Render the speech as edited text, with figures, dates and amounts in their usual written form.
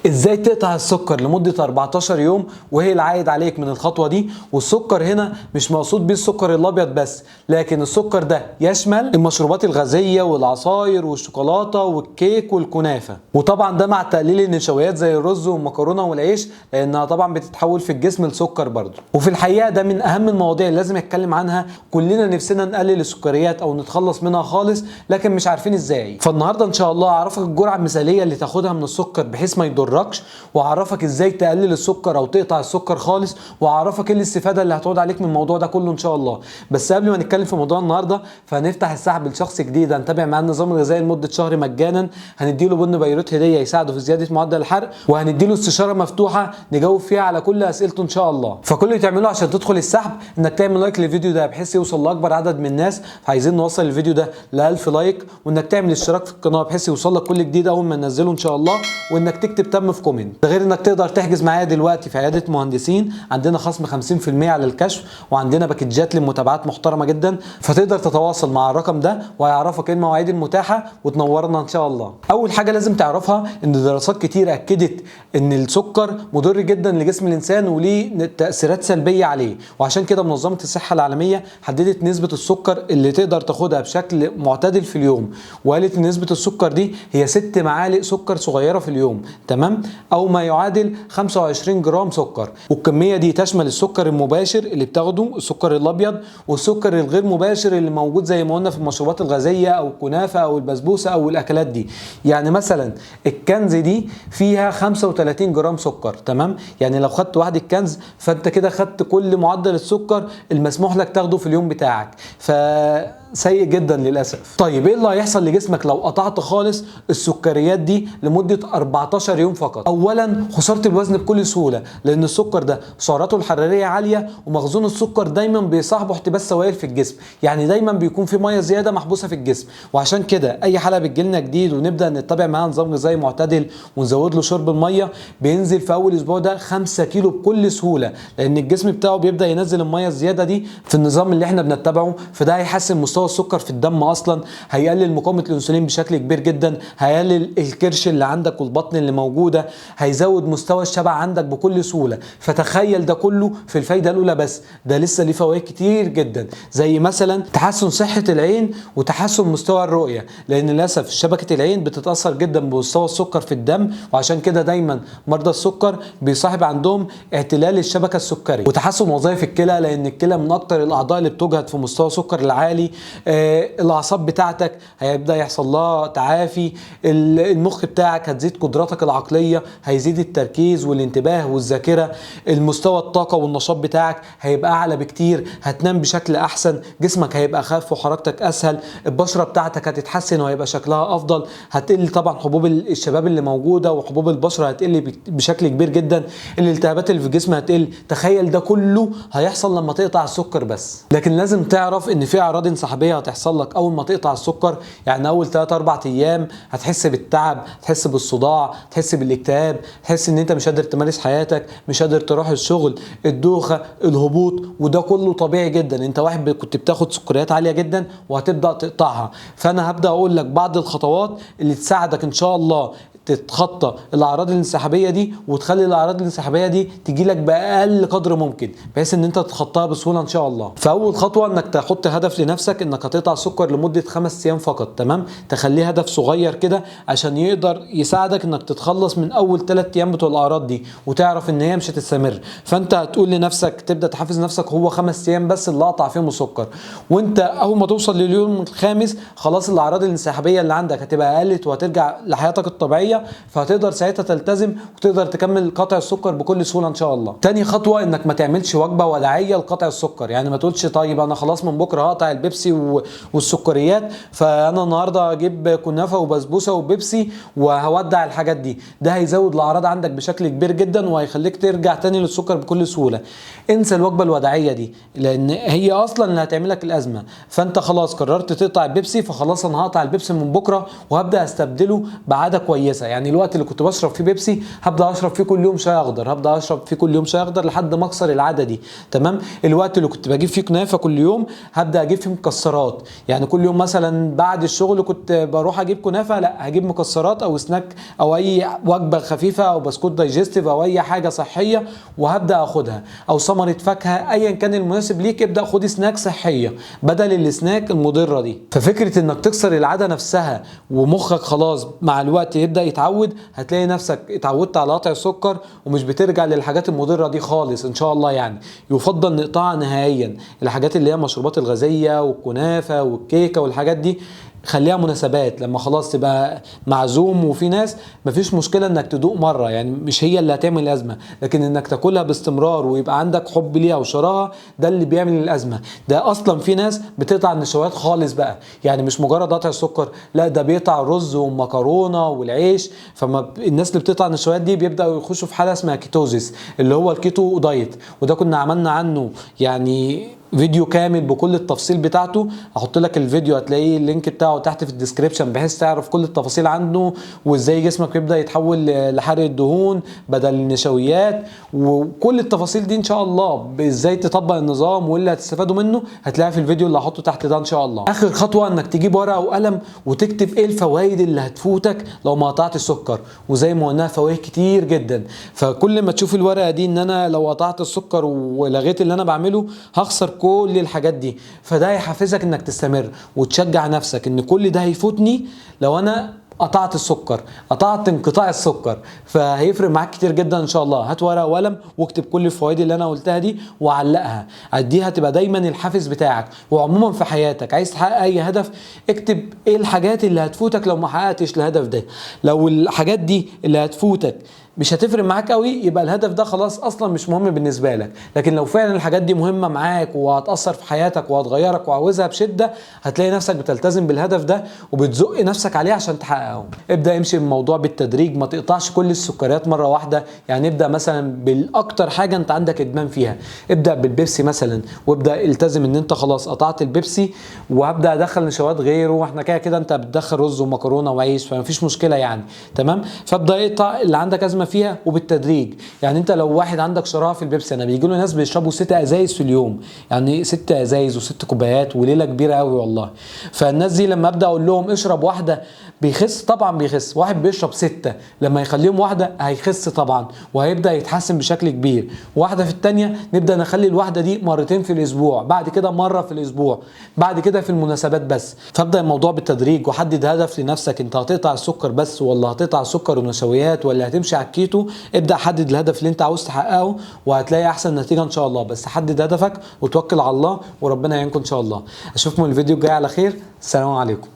ازاي تقطع السكر لمدة 14 يوم وهي العائد عليك من الخطوة دي. والسكر هنا مش مقصود بيه السكر الابيض بس، لكن السكر ده يشمل المشروبات الغازية والعصاير والشوكولاتة والكيك والكنافة، وطبعا ده مع تقليل النشويات زي الرز والمكرونة والعيش لانها طبعا بتتحول في الجسم لسكر برضه. وفي الحقيقة ده من اهم المواضيع اللي لازم اتكلم عنها. كلنا نفسنا نقلل السكريات او نتخلص منها خالص، لكن مش عارفين ازاي. فالنهارده ان شاء الله اعرفك الجرعة المثالية اللي تاخدها من السكر بحيث ما يضركش، واعرفك ازاي تقلل السكر او تقطع السكر خالص، واعرفك ايه الاستفادة اللي هتعود عليك من الموضوع ده كله ان شاء الله. بس قبل ما نتكلم في موضوع النهارده، فهنفتح السحب لشخص جديد هنتابع معاه النظام الغذائي لمدة شهر مجانا، هنديله بن بيروت هديه يساعده في زيادة معدل الحرق، وهنديله استشاره مفتوحة نجاوب فيها على كل اسئلته ان شاء الله. فكل اللي تعمله عشان تدخل السحب انك تعمل like للفيديو ده بحيث يوصل لاكبر عدد من الناس، فعايزين نوصل الفيديو ده ل 1000 like، وانك تعمل اشتراك في القناة بحيث يوصل لك كل جديد اول ما ننزله ان شاء الله، وانك تكتب تم في comment. ده غير انك تقدر تحجز معايا دلوقتي في عيادة مهندسين، عندنا خصم 50% على الكشف، وعندنا باكجات للمتابعات محترمه جدا، فتقدر تتواصل مع الرقم ده وهيعرفك ايه المواعيد المتاحة وتنورنا ان شاء الله. اول حاجة لازم تعرفها ان دراسات كتير اكدت ان السكر مضر جدا لجسم الانسان وليه تاثيرات سلبية عليه، وعشان كده منظمة الصحة العالمية حددت نسبه السكر اللي تقدر تاخدها بشكل معتدل في اليوم، وقالت ان نسبه السكر دي هي 6 معالق سكر صغيرة في اليوم، تمام، او ما يعادل 25 جرام سكر. والكميه دي تشمل السكر المباشر اللي بتاخده، السكر الابيض، والسكر الغير مباشر اللي موجود زي ما قلنا في المشروبات الغازية او الكنافه او البسبوسه او الاكلات دي. يعني مثلا الكنز دي فيها 35 جرام سكر، تمام، يعني لو خدت واحدة كنز فانت كده خدت كل معدل السكر المسموح لك تاخده في اليوم بتاعك، فسيء جدا للاسف. طيب ايه اللي هيحصل لجسمك لو قطعت خالص السكريات دي لمدة 14 يوم فقط؟ اولا خسارة الوزن بكل سهولة، لان السكر ده سعراته الحرارية عالية، ومخزون السكر دايما بيصاحبه احتباس سوائل في الجسم، يعني دايما بيكون في مية زيادة محبوسة في الجسم. وعشان كده اي حاله بتجيلنا جديد ونبدا نتبع معاها نظام غذائي معتدل ونزود له شرب المية، بينزل في اول اسبوع ده 5 كيلو بكل سهولة، لان الجسم بتاعه بيبدا ينزل المية الزيادة دي في النظام اللي احنا بنتبعه. فده هيحسن مستوى السكر في الدم اصلا، هيقلل مقاومة الانسولين بشكل كبير جدا، هيقلل الكرش اللي عندك والبطن اللي موجودة، هيزود مستوى الشبع عندك بكل سهولة. فتخيل ده كله في الفايدة الاولى بس، ده لسه ليه فوائد كتير جدا، زي مثلا تحسن صحة العين وتحسن مستوى الرؤية، لان للاسف شبكة العين بتتاثر جدا بمستوى السكر في الدم، وعشان كده دايما مرضى السكر بيصاحب عندهم اعتلال الشبكة السكري. وتحسن وظائف الكلى، لان الكلى من اكتر الاعضاء اللي بتجهد في مستوى السكر العالي. الاعصاب بتاعتك هيبدا يحصل لها تعافي، المخ بتاعك هتزيد قدراتك العقلية، هيزيد التركيز والانتباه والذاكرة، المستوى الطاقة والنشاط بتاعك هيبقى اعلى بكتير، هتنام بشكل احسن، جسمك هيبقى اخف وحركتك اسهل، البشرة بتاعتك هتتحسن وهيبقى شكلها افضل، هتقل طبعا حبوب الشباب اللي موجودة وحبوب البشرة هتقل بشكل كبير جدا، الالتهابات اللي في الجسم هتقل. تخيل ده كله هيحصل لما تقطع السكر بس. لكن لازم تعرف ان في اعراض انسحابيه هتحصل لك اول ما تقطع السكر، يعني اول 3-4 ايام هتحس بالتعب، هتحس بالصداع، تحس بالاكتئاب، تحس ان انت مش قادر تمارس حياتك، مش قادر تروح الشغل، الدوخه، الهبوط، وده كله طبيعي جدا. انت واحد كنت بتاخد سكريات عالية جدا وهتبدا تقطعها. فانا هبدا اقول لك بعض الخطوات اللي تساعدك ان شاء الله تتخطى الاعراض الانسحابيه دي، وتخلي الاعراض الانسحابيه دي تجي لك باقل قدر ممكن، بحيث ان انت تتخطاها بسهولة ان شاء الله. فاول خطوة انك تحط هدف لنفسك انك هتقطع السكر لمدة 5 ايام فقط، تمام، تخليه هدف صغير كده عشان يقدر يساعدك انك تتخلص من اول 3 ايام بتوع الاعراض دي، وتعرف ان هي مش هتستمر. فانت هتقول لنفسك، تبدا تحفز نفسك، هو 5 ايام بس اللي اقطع فيهم السكر، وانت اول ما توصل لليوم الخامس خلاص الاعراض الانسحابيه اللي عندك هتبقى قلت وهترجع لحياتك الطبيعية، فهتقدر ساعتها تلتزم وتقدر تكمل قطع السكر بكل سهولة ان شاء الله. تاني خطوة انك ما تعملش وجبة وداعيه لقطع السكر، يعني ما تقولش طيب انا خلاص من بكره هقطع البيبسي والسكريات، فانا النهارده هجيب كنافه وبسبوسه وبيبسي وهودع الحاجات دي. ده هيزود الاعراض عندك بشكل كبير جدا وهيخليك ترجع تاني للسكر بكل سهولة. انسى الوجبة الوداعيه دي، لان هي اصلا اللي هتعملك الازمة. فانت خلاص قررت تقطع البيبسي، فخلاص انا هقطع البيبسي من بكره وهبدا استبدله بعادة كويسة. الممارسة. يعني الوقت اللي كنت بشرب فيه بيبسي هبدا اشرب فيه كل يوم شاي اخضر، هبدا اشرب فيه كل يوم شاي اخضر لحد ما اكسر العادة دي. تمام. الوقت اللي كنت بجيب فيه كنافه كل يوم هبدا اجيب فيه مكسرات، يعني كل يوم مثلا بعد الشغل كنت بروح اجيب كنافه، لا هجيب مكسرات او سناك او اي وجبة خفيفة او بسكوت digestive او اي حاجة صحية وهبدا اخدها، او ثمره فاكهة، ايا كان المناسب ليك ابدا خد سناك صحية بدل السناك المضرة دي. ففكره انك تكسر العادة نفسها ومخك خلاص مع الوقت يبدا يتعود، هتلاقي نفسك اتعودت على قطع السكر ومش بترجع للحاجات المضرة دي خالص ان شاء الله. يعني يفضل نقطعها نهائيا، الحاجات اللي هي المشروبات الغازية والكنافه والكيكه والحاجات دي خليها مناسبات، لما خلاص تبقى معزوم وفي ناس مفيش مشكلة انك تدوق مرة، يعني مش هي اللي هتعمل الازمة، لكن انك تاكلها باستمرار ويبقى عندك حب ليها وشراهه ده اللي بيعمل الازمة. ده اصلا في ناس بتقطع النشويات خالص بقى، يعني مش مجرد قطع السكر، لا ده بيقطع الرز والمكرونه والعيش. فما الناس اللي بتقطع النشويات دي بيبداوا يخشوا في حاله اسمها ketosis اللي هو ال keto diet، وده كنا عملنا عنه يعني فيديو كامل بكل التفصيل بتاعته، هحط لك الفيديو هتلاقيه ال link بتاعه تحت في ال description بحيث تعرف كل التفاصيل عنه وازاي جسمك يبدا يتحول لحرق الدهون بدل النشويات وكل التفاصيل دي ان شاء الله، ازاي تطبق النظام واللي هتستفادوا منه هتلاقيها في الفيديو اللي هحطه تحت ده ان شاء الله. اخر خطوة انك تجيب ورقة وقلم وتكتب ايه الفوائد اللي هتفوتك لو ما قطعت السكر، وزي ما قلنا فوائد كتير جدا. فكل ما تشوف الورقة دي ان انا لو قطعت السكر ولغيت اللي انا بعمله هخسر كل الحاجات دي، فده هيحفزك انك تستمر وتشجع نفسك ان كل ده هيفوتني لو انا قطعت السكر، قطعت انقطاع السكر، فهيفرق معاك كتير جدا ان شاء الله. هات ورقة وقلم واكتب كل الفوائد اللي انا قلتها دي وعلقها، دي هتبقى دايما الحافز بتاعك. وعموما في حياتك عايز تحقق اي هدف اكتب ايه الحاجات اللي هتفوتك لو ما حققتش الهدف ده. لو الحاجات دي اللي هتفوتك مش هتفرق معاك قوي يبقى الهدف ده خلاص اصلا مش مهم بالنسبة لك، لكن لو فعلا الحاجات دي مهمة معاك وهتاثر في حياتك وهتغيرك وعاوزها بشده هتلاقي نفسك بتلتزم بالهدف ده وبتزق نفسك عليه عشان تحققه. ابدا امشي بالموضوع بالتدريج، ما تقطعش كل السكريات مرة واحدة، يعني ابدا مثلا بالاكتر حاجة انت عندك ادمان فيها، ابدا بالبيبسي مثلا وابدا التزم ان انت خلاص قطعت البيبسي وهبدا ادخل نشويات غيره، واحنا كده كده انت بتدخل رز ومكرونه وعيش فمفيش مشكلة يعني، تمام. فابدا اقطع اللي عندك ازمة فيها وبالتدريج. يعني انت لو واحد عندك شراهه في البيبسي، انا بيجي له ناس بيشربوا 6 ازايز في اليوم، يعني 6 ازايز و6 كوبايات وليلة كبيرة قوي والله. فالناس دي لما ابدا اقول لهم اشرب واحدة بيخس، طبعا بيخس. واحد بيشرب 6 لما يخليهم واحدة هيخس طبعا وهيبدا يتحسن بشكل كبير. واحدة في الثانية نبدا نخلي الواحدة دي مرتين في الاسبوع، بعد كده مرة في الاسبوع، بعد كده في المناسبات بس. فابدا الموضوع بالتدريج وحدد هدف لنفسك، انت هتقطع السكر بس ولا هتقطع السكر ونشويات ولا هتمشي على الكيتو. ابدا حدد الهدف اللي انت عاوز تحققه وهتلاقي احسن نتيجة ان شاء الله. بس حدد هدفك وتوكل على الله وربنا يعينكم ان شاء الله. اشوفكم الفيديو الجاي على خير. السلام عليكم.